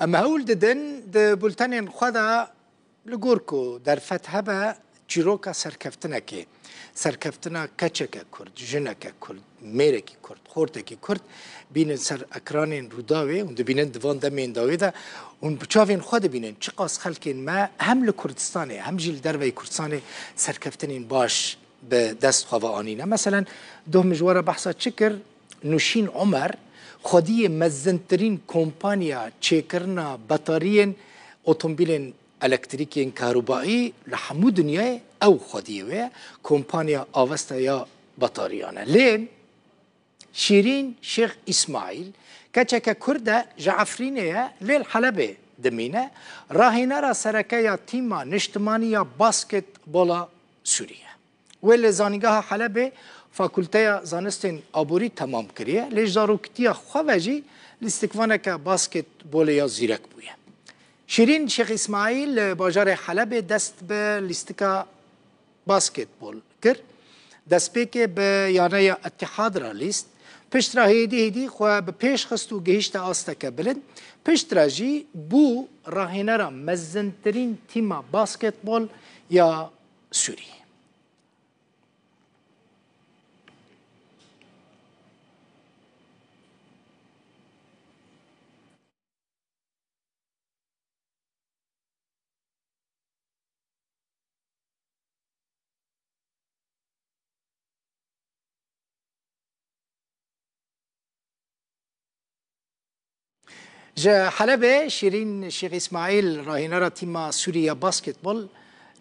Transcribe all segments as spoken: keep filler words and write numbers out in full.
Em hewl didin di bultenên xwe de li gor ku derfet hebe çîroka serkeftinekê, serkeftina keçeke Kurd, jineke Kurd, mêrekî Kurd, xortekî Kurd bînin ser ekranên Rûdawê, hûn dibînin di van demên dawê de hûn bi çavên xwe dibînin çiqas xelkên me hem li Kurdistanê hem jî li derveyî Kurdistanê serkeftinên baş bi dest xwe ve anîne. Meselen, doh min ji we re behsa çi kir? Nuşîn Omer, xwediyê mezintirîn kompanya çêkirina betariyên otomobîlên elektrîkên karûbayî li hemû dinyayê ew xwediyê wê ye, kompanya avesta ya betariyan e. Lê Şîrîn Şêx Îsmaîl, keçeke Kurd e, ji Efrînê ye, lê li Helebê dimîne. Rahînera sereke ya tîma niştimanî ya basketbola Sûrî ye. Wê li Zanîngeha Helebê Fakulteya Zanistên Aborî temam kiriye, lê ji zaroktiya xwe ve jî lîstikvaneke basketbolê ya zîrek bûye. Şîrîn Şêx Îsmaîl li bajarê Helebê dest bi lîstika basketbol kir. Destpêkê bi yaneya Îttîhad re lîst. Piştre hêdî hêdî xwe bi pêş xist û gihîşte asteke bilind. Piştre jî bû rahênera mezintirîn tîma basketbol ya Sûrî. Ji Helebê Şîrîn Şêx Îsmaîl, rahînera tîma Sûrî ya basketbol,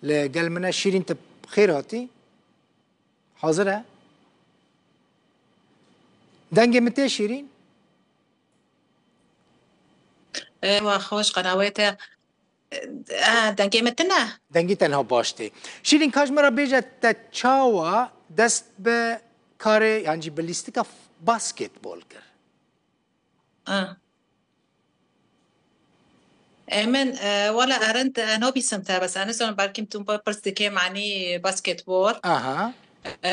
li gel min e. Şîrîn, tu xêr hatî. Hazir e? Dengê min tê Şîrîn? Ê, wa xweş, qenawê te. E, dengê min tune? Dengî te niha baş tê. Şîrîn, ka ji min re bêje, te çawa dest bi karê, yan jî bi lîstika f-, basketbol kir? Ah. E, min, e, wala, e, rind, e, nabîsim te, bes ez nizanim, belkî tu pirs dikê manî basketbol. Aha. E,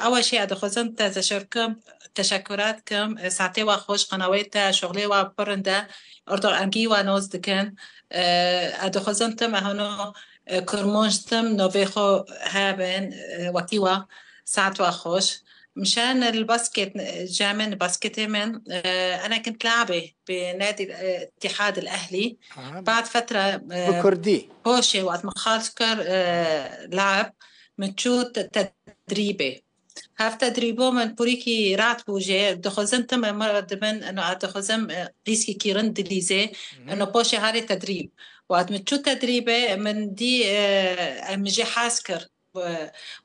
ew e jî, ez dixwazim te teşekkür, teşekkurat kim. E, saetê we xweş, qenawê te, şoxlê we pir rind e. Ortax em gî we noz dikin. E, ez dixwazim tim e hano, e, kurmanc tim navê xwe hebin, e, wekî we. Saet we xweş. Mişen li basket, cemên basketê min, e, ene kint labê bi nadi, e, Îttîhad el Ehlî. Aha. Bad fetre, e, bi kurdî. Poşê wext min xalis kir, e, lab, min çû te-, tedrîbê. Hev tedrîbo min purîkî rahat bû jê. Dixwazin tim e, min dibin, eno, ez dixwazim, e, qîskî kîrin dilîzê. Mhm. Eno poşê harê tedrîb. Wext min çû tedrîbê, min dî, e, em jê hez kir.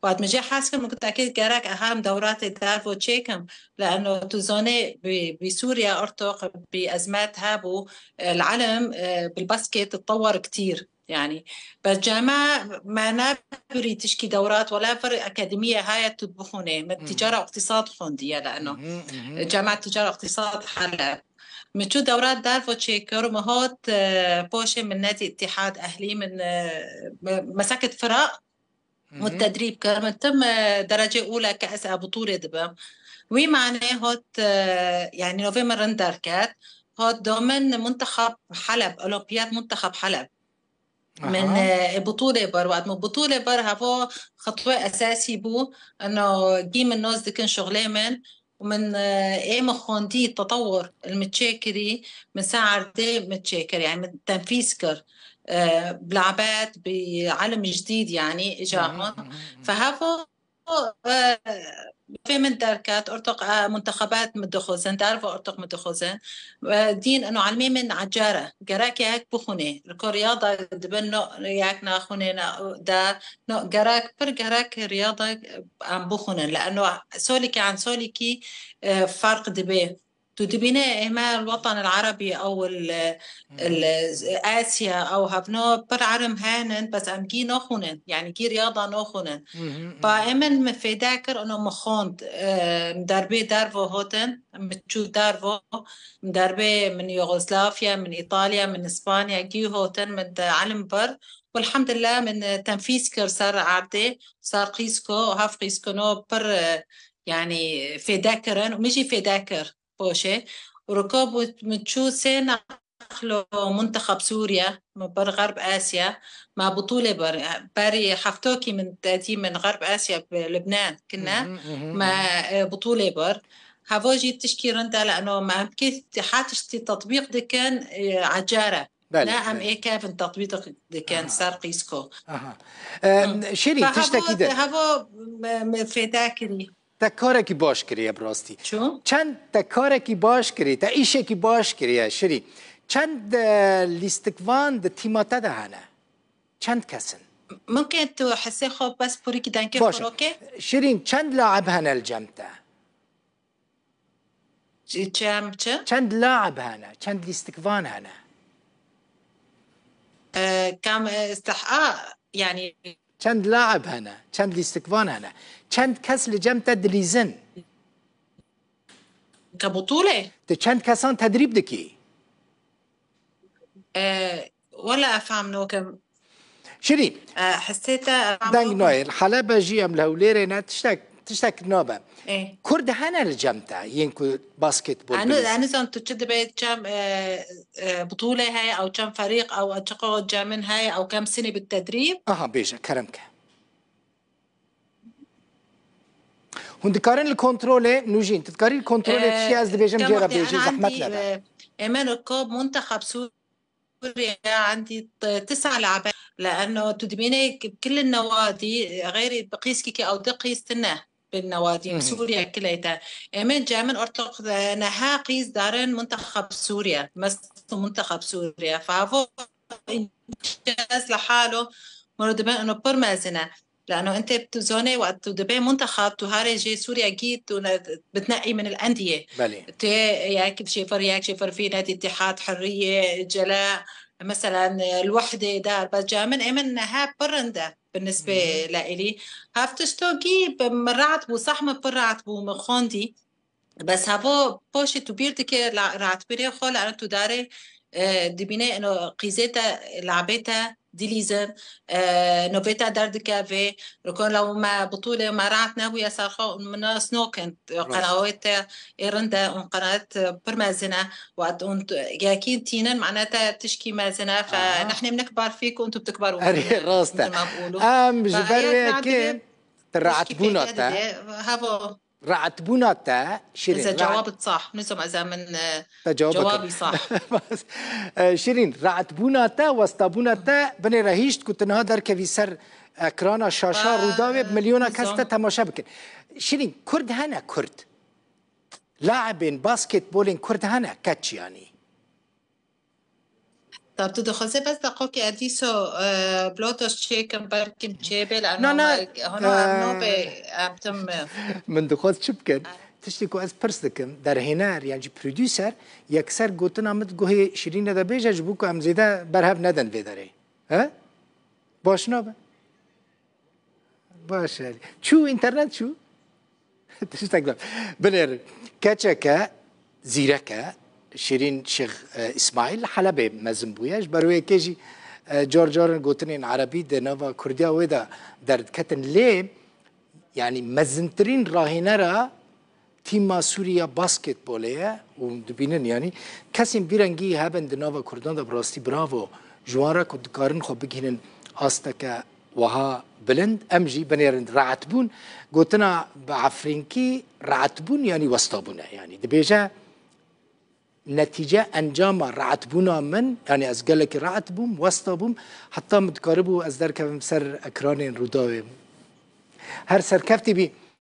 Wext min jê hez kir, min got, "Eke gerek, eha em dewratê dervo çêkim." Leno tu zonê bi, bi Sûriye ortoq bi ezmet hebû, e, el-ilm, e, bil-basket ttewer ktîr. Yani, bes cema me nebirî tişkî dewrat, wala vir akademiye heye tu bixûnê. Me Hmm. ticara iqtisad xwendiye leno. Mhm, mhm. Cema ticara iqtisad Heleb. Min çû dewrat dervo çêkir, min hot, e, poşê min nedî Îttîhad Ehlî, min, e, me-, meseket fira, Mhm. Min tedrîb kir, min tim, e, derecê ûle ke ez e butûlê dibim. Wî mane hot, e, yani novê min rind derket, hot domin Muntexab Heleb, Olimpiyat Muntexab Heleb. Min, Aha. e, butûlê bir, wext min butûlê bir, hevo xitwe esasî bû, eno gî min noz dikin şuxlê min, û min, e, ê min xwendî, tetewur li min çêkirî, min ser erdê min çêkir, yani min tenfîz kir. E, bi labet, bi ilm cidîd, yani, îja Hı hı, hon. hı hı, hı. Fe hevo, e, fê min derket, ortoq, e, muntexebat min dixwazin, derve ortoq min dixwazin. E, dîn eno ilmê min ecere, gerek yek bixwînê. Li ku riyada dibin no yek naxwînê, na, der, no, gerek, pir gerek riyada em bixwînin. Leno solikî an solikî, e, ferq dibe. Tu dibîne ême el-Watan el-Erebî ew el, Hmm. el, Asya ew hevno pir ilm henin, bes em gî naxwînin. Yani gî riyada naxwînin. Hmm, hmm, Ba hmm. êmin min fêde kir, ino min xwend, e, derbê dervo hotin, min çû dervo, min derbê min Yugoslavya, min Îtalya, min Îspanya gî hotin, min de ilm bir. Welhamdulillah min, e, tenfîz kir ser erdê, ser qîsko, hev qîskino pir, e, yani fêde kirin û min jî fêde kir poşê. Û riko bû min çû sê nefera دخلوا منتخب سوريا من بر غرب آسيا، ما بطولة بر، بري حفتوكي من تأتي من غرب آسيا بلبنان كنا، ما آه، بطولة بر. هافوجي تشكي رندا لأنه ما هم كيف حاتشتي تطبيق دي كان آه، عجارة. لا أم إيه كيف تطبيق دي كان سار قيسكو. Aha. Em, Şirîn, tiştekî de. Havo fêda kirî. Te karekî baş kiriye bi rastî. Çû? Çend te karekî baş kiriye, te îşekî baş kiriye Şirîn. Çend e, lîstikvan di tîma te de hene? Çend kes in? Mumkin tu hesê xwe bes purikî dengê xwe roke? Şirîn, çend laib hene li cem te? Çem çi? Çend laib hene? Çend lîstikvan hene? E, kam e, istiha yani Çend laib hene? Çend lîstikvan hene? Çend kes li cem te dilîzin? Ke butûlê? Tu çend kesan tedrîb dikî? E, wela efam nokim. Şirîn. E, hesê te Deng nayê. Li Helebe jî em li Hewlêrê ne tiştek, tiştek nabe. Ê. Kurd hene li cem te yên ku basketbol Anu, bilîzin? Anu zan tu çi dibê çem e, e, butûlê heye ew çem ferîq ew çiqo cemin heye ew kem sinê bi tedrîb? Aha bêje kerem ke. Hûn dikarin li kontrolê nûjîn, tu dikarî li kontrolê tiştê ez dibêjim jê re bêjî zehmet nebe. Êmen ko muntexab Sûriye endî tisa labe leeno tu dibînê kil newadî xeyrî bi qîskî ke ew di qîs tine bin newadî Sûriye kileyte. Êmen cemin ortoq neha qîs darin muntexab Sûriye. Mes muntexab Sûriye. Favo inces li halo muro dibe eno pir mezin e. Lano inte tu zonê wet tu dibê muntexab tu harê jê Sûriye gî tu bitneî min el endiyê. Belê. Tê yek şêfir yek şêfir fî net îtîhat hurriyê cela meselen el wehdê dar bes ca min ê min neha pir rind e binisbê le êlî. Hev tişto gî min rahat bû sah min pir rahat bû min xwendî. Bes havo poşê tu bîr dike rahatbirê xwe li tu darê e, dibîne eno qîzê te labê te dilîzin e, novê te derdikeve rikon la me butûlê me rahat nebûye ser xwe û min nas nokin qenawê te ê rind e û qenaet pir mezin e wet û yekîn tînin mane te tişkî mezin e fe nehnê min nikbar fîk û tu bitikbar û Erê rast e. Em ji ber wê yekê tu rahatbûna te. Havo. Rahatbûna te Şirîn. Ez cewabit sah. Nizam ez min Te cewab cewabî sah. Şirîn, rahatbûna te, westabûna te binê re hîşt ku tu niha derkevî ser ekrana şaşa Rûdawê bi milyona kes te temaşe bikin. Şirîn, Kurd hene Kurd? Laibên basketbolên Kurd hene keç yanî? Tab tu dixwazê bes deqokê edîso blotos çêkim belkim çêbê li Na, na. Hano em nobê em tim Min dixwest çi bikin? Tiştê ku ez pirs dikim, derhêner yan jî producer yekser gotina min di guhê Şirîne de bêje ji bo ku em zêde berhev nedin vê derê. He? Baş nabe? Baş e. Çû, înternet çû. Tiştek de. Binêrin. Keçeke zîrek e. Şirîn Şêx e, Îsmaîl li Helebê mezin bûye. Ji ber wê yekê jî e, car carin gotinên erebî di nava kurdiya wê de derdiketin. Lê yanî mezintirîn rahênera tîma Sûrî ya basketbolê ye û dibînin, yanî kesên vî rengî hebin di nava Kurdan de, bi rastî bravo ji wan re ku dikarin xwe bigihînin asteke wiha bilind. Em jî binêrin rahatbûn. Gotina bi efrînkî rahatbûn yanî westabûn e. Yanî dibêje, netîce, encama rahatbûna min, yanî ez gelekî rahat bûm, westa bûm, heta min dikaribû ez derkevim ser ekranên Rûdawê. Her serkeftî bî.